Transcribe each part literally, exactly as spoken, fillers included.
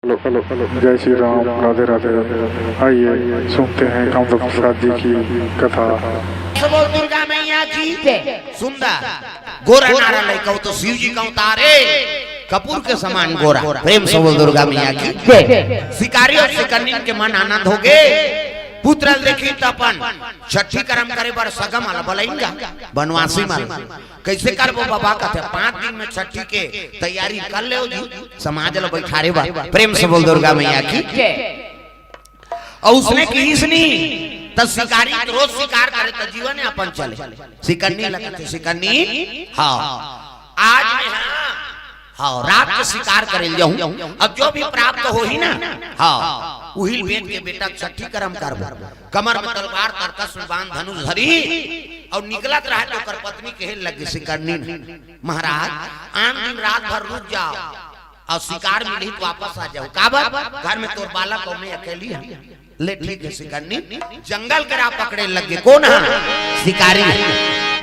Hello, hello, hello, जय श्री राम, राधे राधे। आइए, सुनते हैं कामदेव प्रसाद जी की कथा। सब बोल दुर्गा मैया की जय। सुंदर गोरा नारा लइका, वो तो शिव जी का अवतार हे, कपूर के समान गोरा। प्रेम से बोल दुर्गा मैया की जय। शिकारी अउ शिकन्निन के मन आनंद होगे। पुत्र देखिन त अपन छट्ठी करम करे बर सगा मन ला बलाइन गा, बनवासी मन ला। कइसे करबो बबा? कथे, "पाँच दिन में छट्ठी के तैयारी कर लेव जी, समाज ला बइठारे बर।" प्रेम से बोल दुर्गा मैया की। अउ उसने किहिस नी, त शिकारी रोज शिकार करे, त जीवन यापन चले। शिकन्नी ला कथे, "शिकन्नी, हाँ, आज मैं, हाँ, हाँ, रात के शिकार करे ल जाहूं, अब जो भी प्राप्त होही ना, हाँ, उही ल बेच के बेटा छट्ठी करम करबो।" कमर में तलवार, तरकस में बाण, धनुष धरी अउ निकलत रहय त ओकर पत्नी कहे लगे शिकन्नी ल, "महाराज, आन दिन रात भर रुक जाव अउ शिकार मिलही त वापस आ जाव। काबर? घर में तोर बालक अउ मैं अकेली हंव।" ले ठीक हे शिकन्नी, जंगल के राह पकड़े लगे। कोन हा? शिकारी।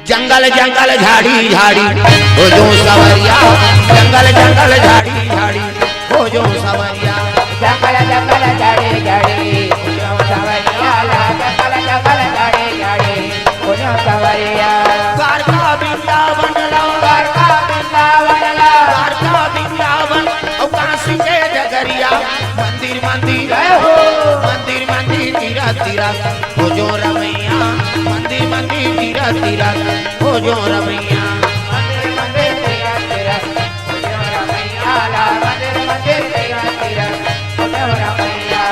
जंगल जंगल झाड़ी झाड़ी खोजों सँवरिया, जंगल जंगल झाड़ी झाड़ी खोजों सँवरिया। जंगल जंगल झाड़ी झाड़ी खोजों सँवरिया ला, जंगल जंगल झाड़ी झाड़ी खोजों सँवरिया। द्वारका वृंदावन ला, द्वारका वृंदावन ला, द्वारका वृंदावन अउ काशी के डगरिया। मंदिर मंदिर, जय हो। मंदिर मंदिर, तीरथ तीरथ खोजों रमैया। मंदिर मंदिर, तीरथ तीरथ खोजों रमैया। मंदिर मंदिर, तीरथ तीरथ खोजों रमैया ला। मंदिर मंदिर, तीरथ तीरथ खोजों रमैया।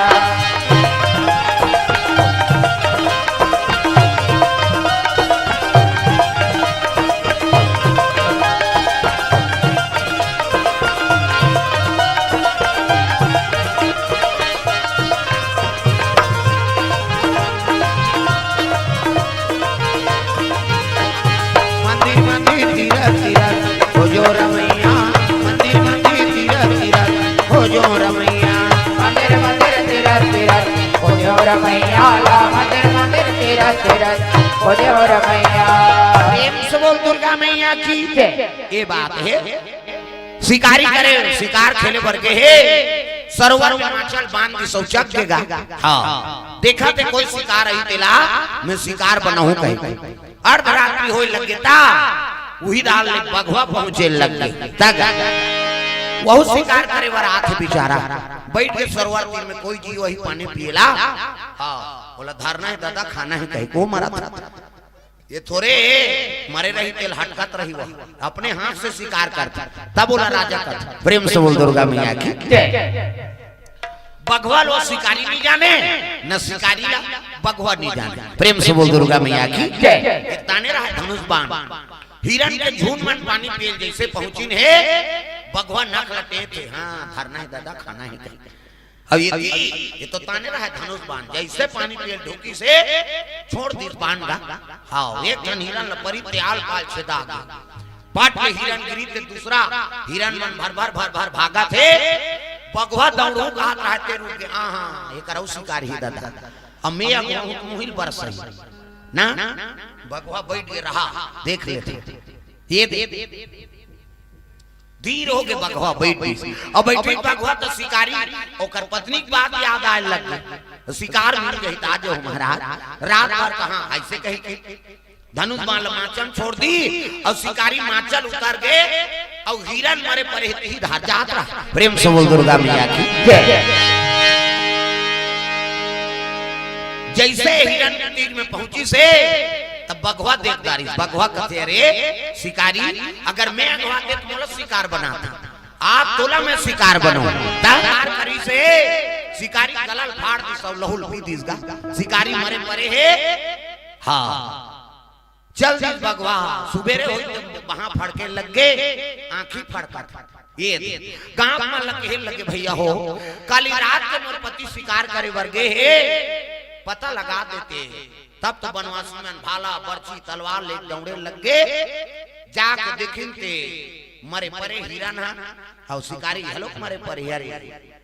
मंदिर मंदिर, तीरथ तीरथ खोजों रमैया। मंदिर मंदिर, तीरथ तीरथ खोजों रमैया। मंदिर मंदिर, तीरथ तीरथ खोजों रमैया ला। मंदिर मंदिर, तीरथ तीरथ खोजों रमैया। प्रेम से बोल दुर्गा मैया की जय। ये बात हे, शिकारी करे, शिकार खेले बर गे हे, सरोवर में माचल बांध के शौचक देगा। हाँ, देखत हे कोई शिकार आही तेला मैं शिकार बनाहूं कहिके। अर्धरात्रि होय लगे त उही डाहर ले बघवा पहुंचे लगे। तक वहू शिकार करे बर आथे बिचारा, बइठ के सरोवर तीर में, कोई जीव आही पानी पिए ला। हाँ, बोला, "धरना हे दादा, खाना हे," कहिके ओ मरत हे। ये थोरे मरे रही तेला हटकत रही, वह अपने हाथ से शिकार करथे। तब ओला राजा कथे। प्रेम से बोल दुर्गा मैया की। बघवा ल शिकारी नइ जाने, न शिकारी ला बघवा नइ जाने। प्रेम से बोल दुर्गा मैया की। एक ताने रहय धनुष बाण, हिरन के झुंड मन पानी पिए ल जइसे पहुंचिन हे, बघवा नक ल टेंथे, "हाँ, धरना हे दादा, खाना हे," कहिके। अब ये ती, ये तो ताने रहय धनुष बाण, जइसे पानी पिए ल ढुकिस हे, छोड़ दिस बाण गा। हाँ, एक ठन हिरन ल परिस ते आल पाल छेदा गे। पट ले हिरन गिरिस ते दूसरा हिरन मन भर भर भर भर भागत हे। बघवा दौड़हूं कहत रहय ते रुक गे, "आहा, एकर अउ शिकार हे दादा। अब मैं अगुवाहूं त मुही ल बरसही ना।" बघवा बइठ गे, "रहा, देख लेथंव।" ये दे धीर होगे बघवा, बइठ गिस। अब बइठे बघवा त शिकारी, ओकर पत्नी के बात याद आए लग गे। शिकार मिल गे त आज हो महाराज, रात भर कहाँ, अइसे कहिके धनुष बाण ल माचल छोड़ दिस, अउ शिकारी माचल उतर गे, अउ हिरन मरे परे हे तिही धार जात रहा। प्रेम से बोल दुर्गा मैया की जय। जइसे हिरन के तीर में पहुंचिस हे, तब बघवा देख डारिस। बघवा कथे, "अरे शिकारी, अगर मैं अगवा देतेंव त मोला शिकार बनातेस, आज तोला मैं शिकार बनाहूं।" त शिकार करिस हे, शिकारी गला ल फाड़ दिस अउ लहू ल पी दिस गा। शिकारी मरे परे हे। हाँ, चल दिस बघवा। सुबेरे होइस त बांह फड़के लग गे, आंखी फड़कत। ये गांव मन ल कहे लगे, "भइया हो, काली रात के मोर पति शिकार करे बर गे हे, पता लगा देते।" तब तो बनवासी मन भाला, बरछी, तलवार ले दौड़े लग गे। जाके देखिन ते मरे परे हिरन ह, अउ शिकारी घलोक मरे परे हे। अरे,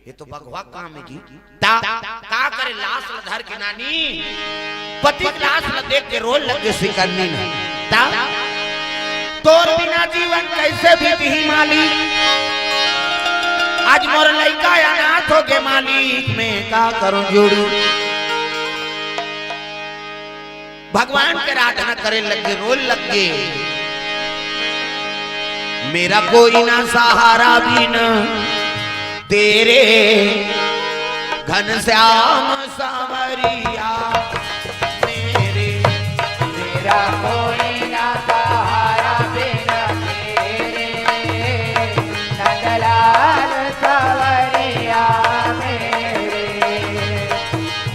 ये तो बघवा काम हे जी। त का करे, लाश ल धर के नानी, पति के लाश ल देख के रोए लग गे शिकन्नी ह। त तोर बिना जीवन कइसे बीतही मालिक, आज मोर लइका अनाथ हो मालिक मैं का करूं जोड़ी। भगवान के आराधना करे लगे, रोए लगे। मेरा कोई ना सहारा बिन तेरे घनश्याम सांवरिया मेरे। मेरा कोई ना सहारा बिन तेरे नंदलाल सांवरिया मेरे।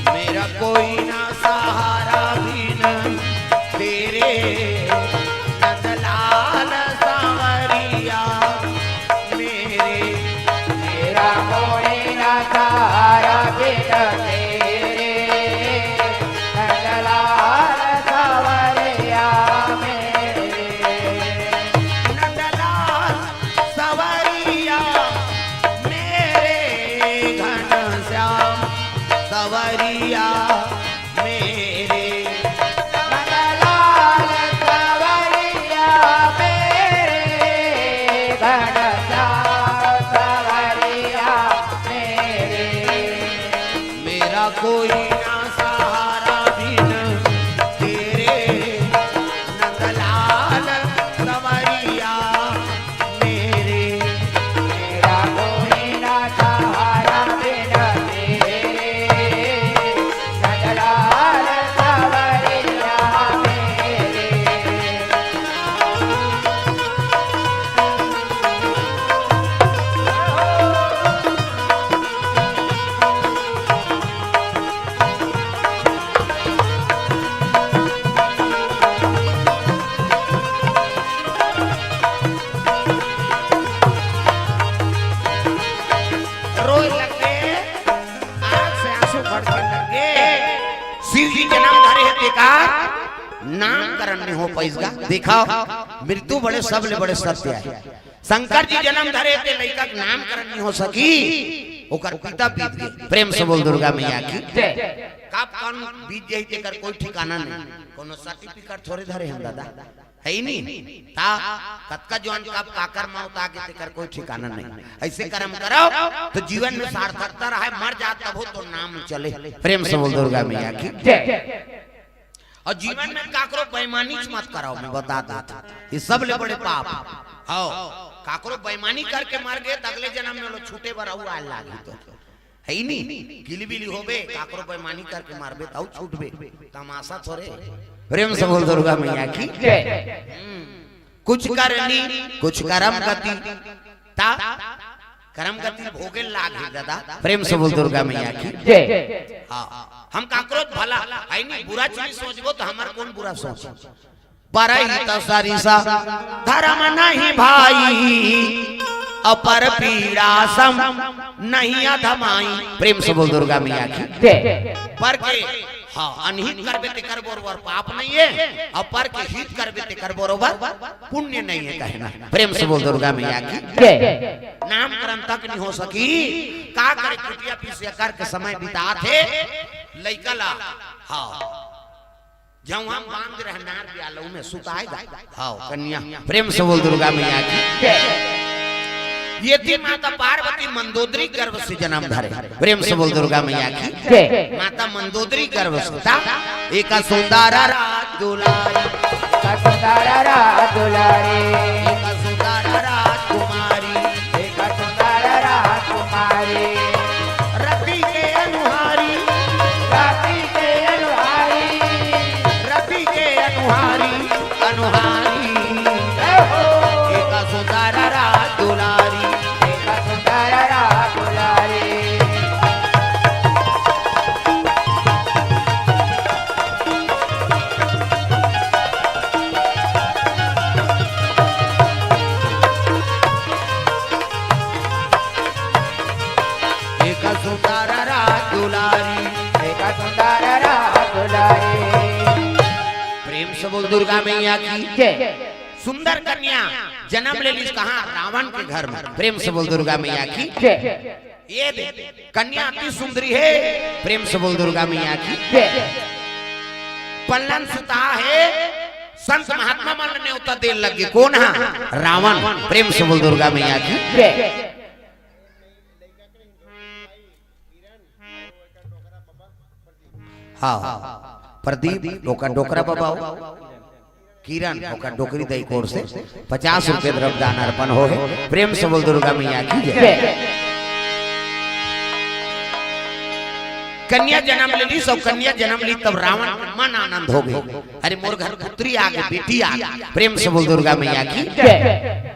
मेरा कोई ना सहारा बिन तेरे नंदलाल सांवरिया मेरे। मेरा कोई ना सहारा बिन तेरे नंदलाल सांवरिया मेरे। नंदलाल सांवरिया मेरे घनश्याम सांवरिया मेरे। नंदलाल सांवरिया मेरे घनश्याम सांवरिया मेरे। मेरा कोई ना सहारा बिन तेरे नंदलाल सांवरिया मेरे। मेरा कोई ना सहारा बिन तेरे नंदलाल सांवरिया मेरे। रोए लगे, आँख से आंसू बरसे लगे। शिव जी जनम धरे हे तेकर नामकरण नहीं हो पाइस गा। देखा, मृत्यु बड़े सबले बड़े सत्य हे। शंकर जी जनम धरे हे ते लइका के नामकरण नहीं हो सकी, ओकर पिता बीत गे। प्रेम से बोल दुर्गा मैया की। जय। कब कौन बीत जाही तेकर कोई ठिकाना नहीं। कोनो सर्टिफिकेट थोड़े धरे हन दादा, हे ही नहीं। ता कतका जवान कब काकर मौत आगे तेकर कोई ठिकाना नहीं। ऐसे कर्म करो तो जीवन में सार्थकता रहे, मर जात तभो तो नाम चले। प्रेम से बोल दुर्गा मैया की। जय। अउ जीवन में काकरो बेईमानी मत कराओ, मैं बता देत हूँ, ये सबले बड़े पाप। हव, काकरो बेईमानी करके मर गे त अगले जनम में लो छूटे बर अउ आए लागही तो। हे ही नहीं, गिलीबिली होबे, काकरो बेईमानी करके मरबे त अउ छूटबे। तमाशा थोड़े। प्रेम से बोल दुर्गा मैया की। जय। हम्म। कुछ करनी, कुछ करम गति। ता करम गति भोगे लागही दादा। प्रेम से बोल दुर्गा मैया की। जय। हाँ, हम काकरो भला हे नहीं, बुरा चीज सोचबो त हमर कोन बुरा सोच। परहित सरिस धरम नहीं भाई, अपर पीड़ा सम नहीं अधमाई। प्रेम से बोल दुर्गा मैया की। जय। पर के, हाँ, अनहित करबे तेकर बरोबर पाप नहीं हे, अउ पर के हित करबे तेकर बरोबर पुण्य नहीं हे कहना। प्रेम से बोल दुर्गा मैया की। जय। नामकरण तक नहीं हो सकी, का करे, कुटिया पिसिया करके समय बितात हे लइका ला। हाँ, जउन बांध रहे नार ब्यालऊ में सुताए गा। हाँ, कन्या। प्रेम से बोल दुर्गा मैया की। जय। ये थी माता पार्वती मंदोदरी गर्भ से जनम धरे। प्रेम से बोल दुर्गा मैया की। जय। माता मंदोदरी गर्भ से ता एक सुंदर राज दुलारी। एक सुंदर राज दुलारी। एक सुंदर राजकुमारी। एक सुंदर राजकुमारी। रति के अनुहारी। रति के अनुहारी। रति के अनुहारी। अनुहारी। जय हो। एक सुंदर राज दुलारी। एक सुंदर राज दुलारी। एक सुंदर राज दुलारी। एक सुंदर राज दुलारी। प्रेम से बोल दुर्गा मैया की। जय। सुंदर कन्या जनम ले लिस कहाँ? रावण के घर में। प्रेम से बोल दुर्गा मैया की। जय। ये दे, कन्या अति सुंदरी हे। प्रेम से बोल दुर्गा मैया की। जय। पल्लन सुता हे, संत महात्मा मन ला नेवता दे लगे। कोन हा? रावण। प्रेम से बोल दुर्गा मैया की। जय। हाँ, प्रदीप, ओकर डोकरा बाबा हो, किरण, ओकर डोकरी दाई कोर से पचास रुपये द्रव्य दान अर्पण हो हे। प्रेम से बोल दुर्गा मैया की जय। जय। कन्या जन्म ले ली, सब कन्या जन्म ली, तब रावण के मन आनंद हो गए। अरे, मोर घर पुत्री आ गई, बेटी आ गई। प्रेम से बोल दुर्गा मैया की। जय।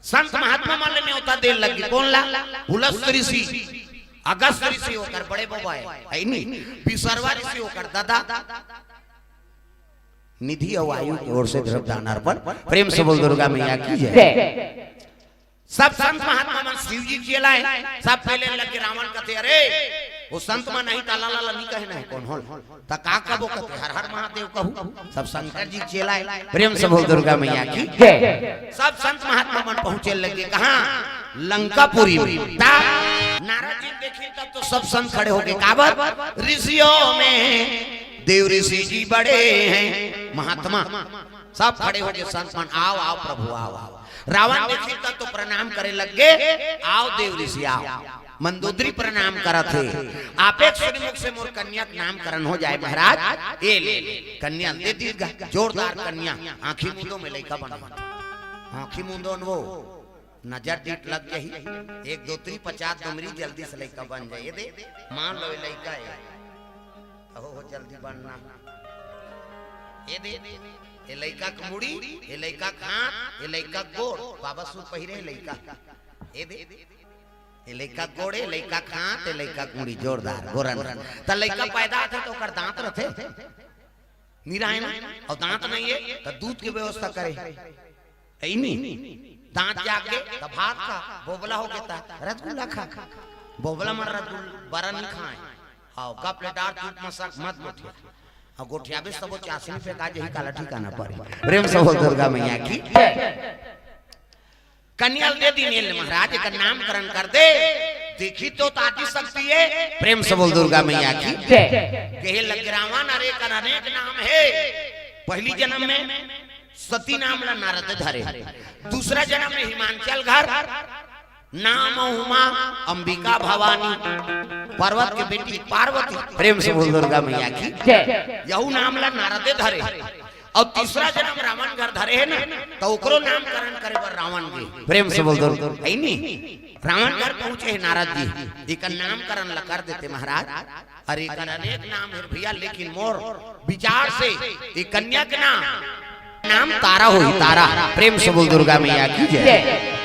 संत महात्मा मन ले न्योता दे लगी। कौन ला? पुलस्त ऋषि, अगस्त ऋषि ओकर बड़े बाबा है, है नी? विसर्वा ऋषि ओकर दादा। निधि और आयु की ओर से द्रव्य दान अर्पण। प्रेम से बोल दुर्गा मैया की जय। जय। सब संत महात्मा मन शिव जी के चेला है। सब पहले लग के रावण कथे, "अरे, वो संत मन नहीं, ताला लाला नहीं कहे नहीं, कौन होल?" त का कबो कथे, "हर हर महादेव" कहू। सब शंकर जी के चेला है। प्रेम से बोल दुर्गा मैया की। जय। सब संत महात्मा मन पहुंचे लगे कहाँ? लंकापुरी में। ता नारद जी देखिन तब तो सब संत खड़े हो गए। काबर? ऋषियों में देव ऋषि जी बड़े हैं, महात्मा। सब खड़े हो गए संत मन, "आओ, आओ प्रभु, आओ, आओ।" रावण देखिन तब तो प्रणाम करे लग गए, "आओ देव ऋषि, आओ।" मंदोदरी प्रणाम करत हे, "आप एक श्रीमुख से मोर कन्या के नामकरण हो जाए महाराज।" ये ले, ले। कन्या दे दीर्घ, जोरदार कन्या। आँखी मूंदो में लइका बना, आँखी मूंदो न वो नजर डीठ लग जाही। एक दोतरी पचास दुमरी, जल्दी से लइका बन जाए। ये दे, मान लो ये लइका है। अहो, जल्दी बनना। ये दे, ये लइका के मुड़ी, ये लइका के हाथ, ये लइका के गोड़। बाबा सूट पहिरे हे लइका। ये दे, ये लइका के गोड़, ये लइका के हाथ, ये लइका के मुड़ी। जोरदार, गोरन। त लइका पैदा होथे त ओकर दांत रथे? निरायन। और दांत नहीं है त दूध के व्यवस्था करे। ऐनी दांत जाग गे त भात खा, बोबला हो गे त रसगुल्ला खा। बोबला मन रसगुल्ला बरा नहीं खाए। आओ, गप ले डार चुप मसक मत गोठिया। और गोठियाबे सबो चासनी पे का जही काला ठिकाना पड़े। प्रेम से बोल दुर्गा मैया की। कन्या ल दे दिन एल महाराज, एकर नामकरण कर दे। देखी तो ताजी शक्ति है। प्रेम से बोल दुर्गा मैया की। जय। कहे लग रावण, "अरे, एकर अनेक नाम है।" पहली जन्म में सती नाम ला नारद धरे, दूसरा जन्म में हिमांचल घर, नाम उमा अंबिका भवानी, पर्वत के बेटी पार्वती। प्रेम से बोल दुर्गा मैया की। जय। यहू नाम ला नारदे धरे। और तीसरा जन्म रावण घर धरे है ना, तो ओकरो नामकरण करे बर रावण गे। प्रेम से बोल दुर्गा, है नी? रावण घर पहुंचे है नारद जी, एकर नामकरण ला कर देते महाराज। अरे, एकर अनेक नाम है भैया, लेकिन मोर विचार से ये कन्या के नाम, नाम तारा होही, तारा। प्रेम से बोल दुर्गा मैया की जय। जय।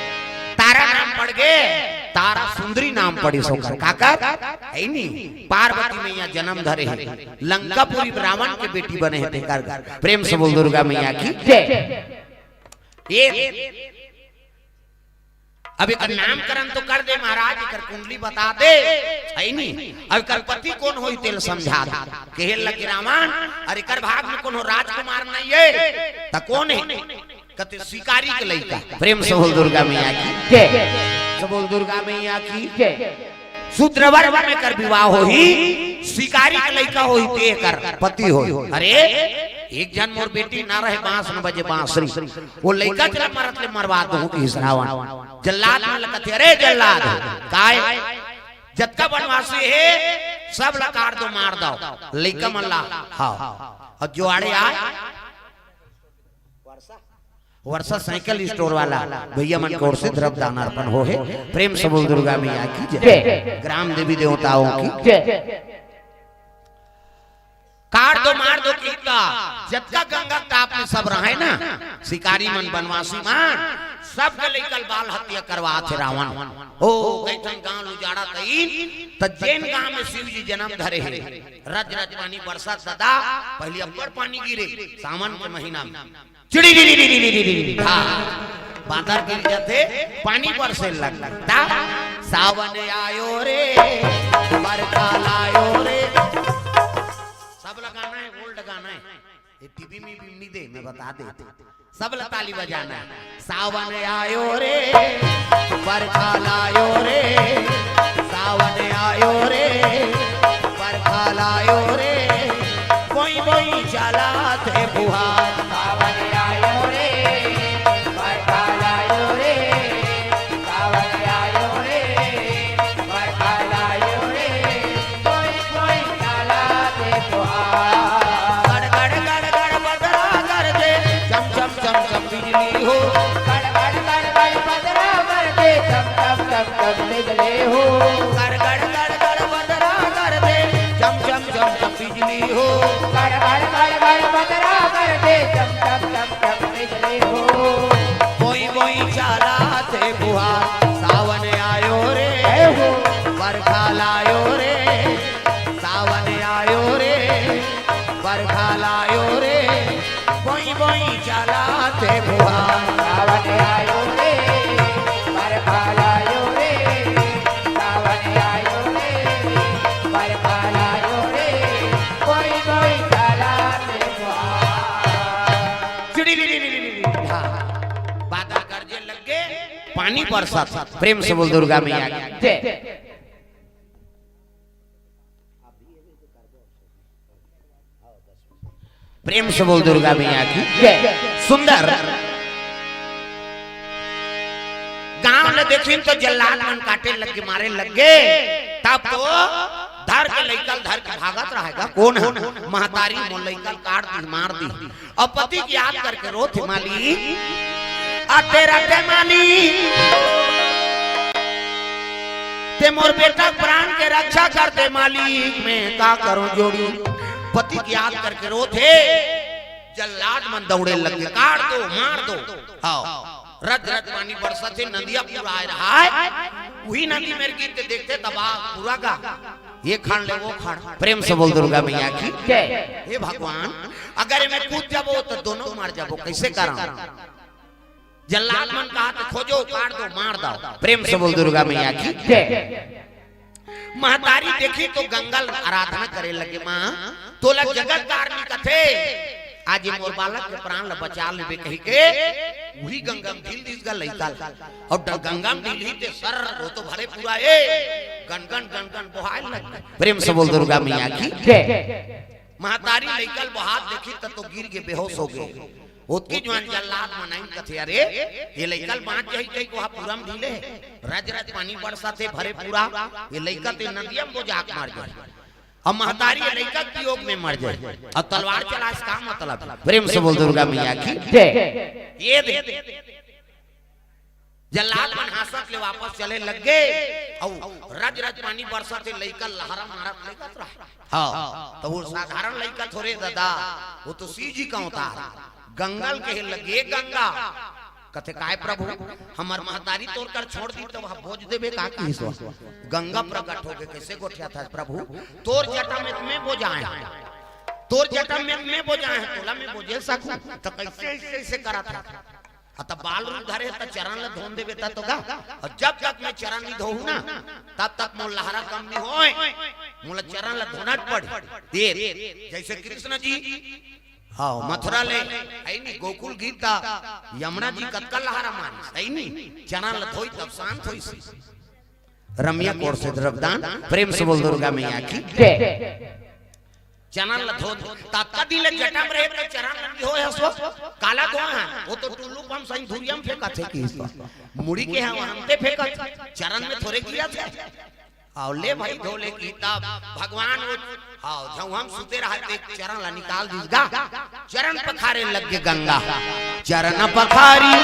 तारा नाम पड़ गे, तारा सुंदरी नाम पड़िस ओकर। काकर? है नी? पार्वती मैया जन्म धरे है, लंकापुरी रावण के बेटी बने है तेकर। प्रेम से बोल दुर्गा मैया की जय। ये अब एकर नामकरण तो कर दे महाराज, एकर कुंडली बता दे, है नी? अब एकर पति कौन होई तेल समझा दे। कहे लगे रावण, अरे एकर भाग में कोनो राजकुमार नहीं है, त कौन है? कते शिकारी के लइका। प्रेम से बोल दुर्गा मैया की जय। से बोल दुर्गा मैया की जय। शूद्र वर्ग में कर विवाह होही, शिकारी के लइका होही, ते कर पति होही। अरे, एक झन मोर बेटी ना रहे, बांस न बजे बांसुरी, वो लइका चला मरत ले मरवा दूं कि रावण। जल्लाद मन ल कथे, अरे जल्लाद, काय? जतका बनवासी है, सब ला काट दो, मार दो। लइका मन ला, हाँ। और जो आड़े आए, वर्षा साइकिल स्टोर वाला भैया मन के ओर से द्रव्य दान अर्पण हो है। प्रेम से बोल दुर्गा मैया की जय। जय। ग्राम देवी देवताओं की जय। काट दो, मार दो, कितना जतका गंगा ताप में सब रहे ना, शिकारी मन, बनवासी मन, सबके लइका ल बाल हत्या करवात हे रावण। ओ, कई ठन गांव ल उजाड़ा तईन, त जेन गांव में शिव जी जन्म धरे हे, रज रज पानी बरसत दादा, पहली अब्बड़ पानी गिरे, सावन के महीना में। चिड़ी हाँ, बादर गिर जाथे, पानी बरसे लगथे। सावन आयो रे, बरखा लायो रे। सब ला गाना है, ओल्ड गाना है। ये टीवी में भी नहीं दे, मैं बता देता। सब ला ताली बजाना है। सावन आयो रे, बरखा लायो रे, सावन आयो रे, बरखा लायो रे, बोई बोई चलत हे फुहार। सावन आयो रे, बरखा लायो रे, सावन आयो रे, बरखा लायो रे, बोई बोई चलत हे टप टप टप बिजली हो। बोई बोई चाला थे बुहा, सावन आयो रे, जय हो। बरखा लायो रे, सावन आयो रे, बरखा लायो रे, बोई बोई चाला थे बुहा। सावन आयो रे, बरखा लायो रे, सावन आयो रे, बरखा लायो रे, बोई बोई चाला थे बुहा। चिड़ी री री री री री। हाँ। बादल गरजे लग गे, पानी बरसत। प्रेम से बोल दुर्गा मैया की। जय। प्रेम से बोल दुर्गा मैया की। जय। सुंदर। गांव ले देखिन तो जल्लाद मन काटे लग गे, मारे लग गे। तब तो धर के लइका ल धर के भागत रहेगा। कोन ह? महतारी मोर लइका ल काट दी, मार दी। अउ पति के याद करके रोथे, मालिक, आते राते मालिक, ते मोर बेटा के प्राण के रक्षा कर दे मालिक, मैं का करूं जोड़ी। पति के याद करके रोथे, जल्लाद मन दौड़े लग गे, काट दो, मार दो। हाँ, रज रज पानी बरसत हे, नदिया पूरा आए रहा है, उही नदी मेर गिर के देखथे तब पूरा गा, ये खाड़ ले वो खाड़। प्रेम से बोल दुर्गा मैया की। जय। हे भगवान, अगर एमे कूद जाबो तो दोनों मर जाबो, कैसे करा? जल्लाद मन कहा तो खोजो, काट दो, मार दो। प्रेम से बोल दुर्गा मैया की। जय। महतारी देखी तो गंगा ल आराधना करे लगे, माँ, तोला जगत कारनी कथे, आज ये मोर बालक के प्राण ल बचा लेबे कही के, उही गंगा म ढील दिस गा लइका ल। अउ ड-, गंगा म ढील ही ते सर, वो तो भरे पूरा ए, गन गन गन गन बोहाय लग गे। प्रेम से बोल दुर्गा मैया की। जय। महतारी लइका ल बोहात देखी त तो गिर गे, बेहोश हो गे। ओतकी जुवार जल्लाद मन आइन कथे, अरे, ये लइका ल बाँच जाही कही के ओहा पूरा म ढीले हे। रज रज पानी बरसत हे, भरे पूरा, ये लइका ते नदिया म बोजा के मर जाही। अब महतारी ये लइका के वियोग में मर जाही। अब तलवार चलाए से का मतलब? प्रेम से बोल दुर्गा मैया की। जय। ये दे। जल्लाद मन हाँसत ले वापस चले लग गे, अउ रज रज पानी बरसत हे, लइका लहरा मारत लेगत रहा। हाँ, तो वो साधारण लइका थोरे दादा, वो तो शिव जी का अवतार। गंगा ल कहे लगे, "गंगा।" कथे, "काय प्रभु, हमर महतारी तोर कर छोड़ दी, तो वह बोझ देबे का?" किहिस। गंगा प्रकट हो गे, कैसे गोठियाथस प्रभु, "तोर जटा में त मैं बोजाए हँव, तोर जटा में त मैं बोजाए हँव, तोला मैं बोझे सकहूँ, त कैसे ऐसे, ऐसे करत हस?" हाँ, त बाल रूप धरे हे, त चरण ल धोन देबे, त तो गा। अउ जब तक मैं चरण नइ धोहूँ ना, तब तक मोर लहरा कम नइ होय, मोला चरण ल धोना पड़ही। देख, जैसे कृष्ण जी, हाँ, मथुरा ले, है नी, गोकुल गिस त, यमुना जी कतका लहरा मारिस, है नी, चरण ल धोइस तब शांत होइस। रमिया कोर से द्रव्यदान, प्रेम से बोल दुर्गा मैया की। जय। चरण ल धो, ततका दिन ले जटा म रहे त चरण ल धोए हस वो, काला धोए हस, वो तो टुल्लू पंप सही धुरिया म फेंकत हे किहिस। मुड़ी के हवा हमते फेंकत, चरण में थोरे गिरत हे। अउ ले भाई धो ले किहिस तब भगवान वो, हाँ, झउहा म सुते रहय ते चरण ल निकाल दिस गा। चरण पखारे लग गे गंगा। चरण पखारी,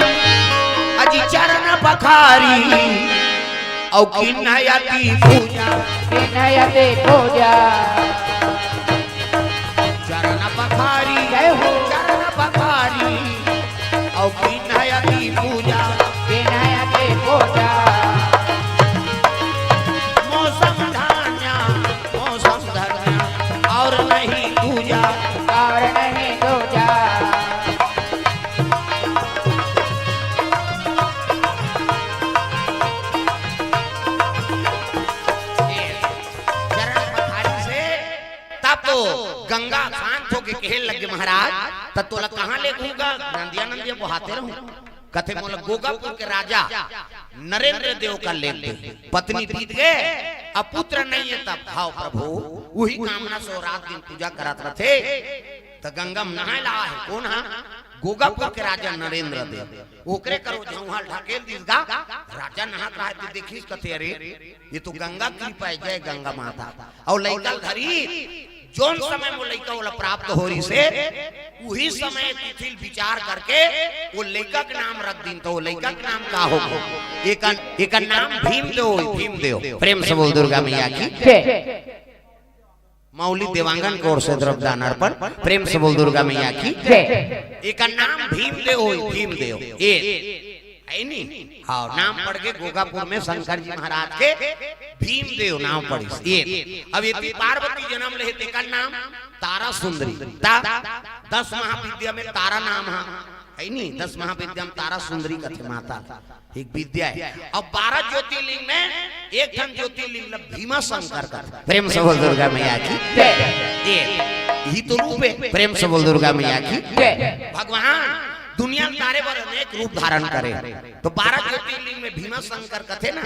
अजी चरण पखारी, अउ किन्हय अति पूजा। किन्हय अति पूजा। चरण पखारी, जय हो। चरण पखारी, अउ किन्हय अति पूजा। किन्हय अति पूजा। मौसम धान्य, मौसम धन्य, अउ नहीं दूजा। अउ नहीं दूजा। चरण पखारी से तब तो गंगा शांत होके कहे लगे, "महाराज, त तोला कहाँ लेगहूँ गा? नंदिया नंदिया बोहाते रहूँ।" कथे, "मोला गोगापुर के राजा नरेंद्र देव कर लेग दे, पत्नी बीत गे, अब पुत्र नहीं है तब।" "हाँ प्रभु, उही कामना से वो रात दिन पूजा करत रथे।" त गंगा म नहाय ला हे, कोन हा? गोगापुर के राजा नरेंद्र देव। ओकरे करो झउहा ल ढकेल दिस गा, राजा नहात रहय ते देखिस, कथे, "अरे, ये तो गंगा कृपा हे, जय गंगा माता।" अउ लइका ल धरिस, जोन समय वो लइका ओला प्राप्त हो रिहिसे, उही समय तिथि ल विचार करके वो लइका के नाम रख दिन, त वो लइका के नाम का होगे? एकर, एकर नाम भीमदेव, भीमदेव। प्रेम से बोल दुर्गा मैया की। जय। मौली देवांगन के ओर से द्रव्य दान अर्पण। प्रेम से बोल दुर्गा मैया की। जय। एकर नाम भीमदेव होई, भीमदेव। ए, है नी? हाँ, नाम पड़ के गोगापुर में शंकर जी महाराज के भीमदेव नाम पड़िस। ए, अब एती पार्वती जन्म ले, तेकर नाम तारा सुंदरी। ता, दस महाविद्या में तारा नाम हा, है नी? दस महाविद्या में तारा सुंदरी कथे माता। एक विद्या है। अब बारह ज्योतिर्लिंग में एक ठन ज्योतिर्लिंग ल भीमा शंकर कथे। प्रेम से बोल दुर्गा मैया की। जय। ए, ही तो रूप है। प्रेम से बोल दुर्गा मैया की। जय। भगवान दुनिया में तारे बर अनेक रूप धारण करे। तो बारह ज्योतिर्लिंग में भीमा शंकर कथे ना।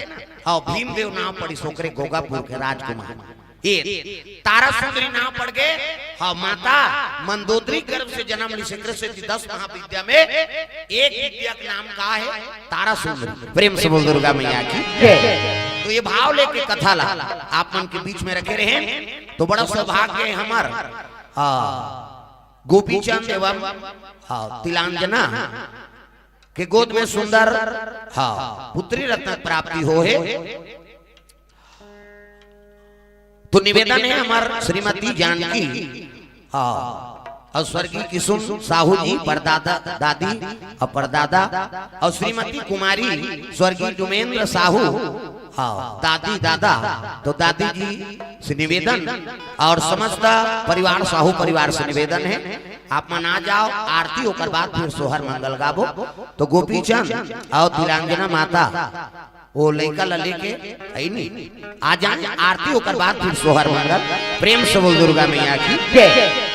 हाँ, भीमदेव नाम पड़िस ओकरे गोगापुर के राजकुमार। ए, तारा सुंदरी नाम पड़ गे। हाँ, माता मंदोदरी गर्भ से जन्म लिस, एकरे सेती दस महाविद्या में एक विद्या के नाम का है? तारा सुंदरी। प्रेम से बोल दुर्गा मैया की। जय। तो ये भाव लेके कथा ला आप मन के बीच में रखे रहे, तो बड़ा सौभाग्य है हमर। हाँ, गोपीचंद एवं, हाँ, तिलांजना के गोद में सुंदर, हाँ, पुत्री रत्न प्राप्ति हो है। तो निवेदन है हमर श्रीमती जानकी, हाँ, और स्वर्गीय किशुन साहू जी परदादा, दादी और परदादा, और श्रीमती कुमारी स्वर्गीय डुमेंद्र साहू, हाँ, दादी दादा। तो दादी जी से निवेदन और समस्त परिवार, साहू परिवार से निवेदन है, आप मन आ जाओ, आरती ओकर बाद फिर सोहर मंगल गाबो। तो गोपीचंद और तिलांजना माता वो लइका ला लेके, है नी, आ जाए, आरती ओकर बाद फिर सोहर मंगल। प्रेम से बोल दुर्गा मैया की। जय।